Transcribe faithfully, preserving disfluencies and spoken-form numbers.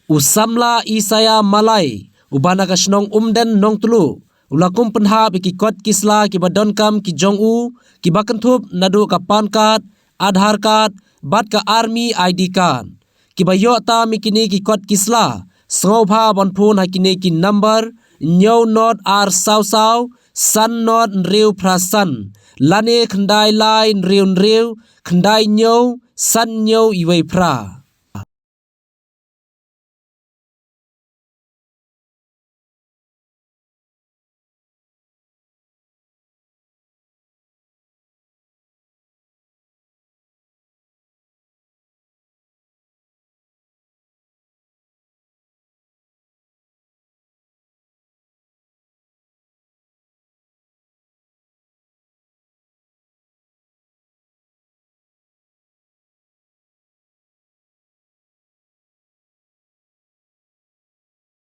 U samla Isaiah Malai, uba na ka shnong Umden Nongtluh, u la kum pynhap ïa ki kot ki sla kiba donkam ki jong u, kiba kynthup naduh ka PAN card, Aadhaar card, bad ka Army I D card. Kiba ïoh tam ïa kine ki kot ki sla, sngewbha ban phone ha kine ki number: hynñiew not ar saw saw, san not hynriew phra san, lane khyndai lai hynriew hynriew, khyndai hynñiew, san hynñiew iwei phra.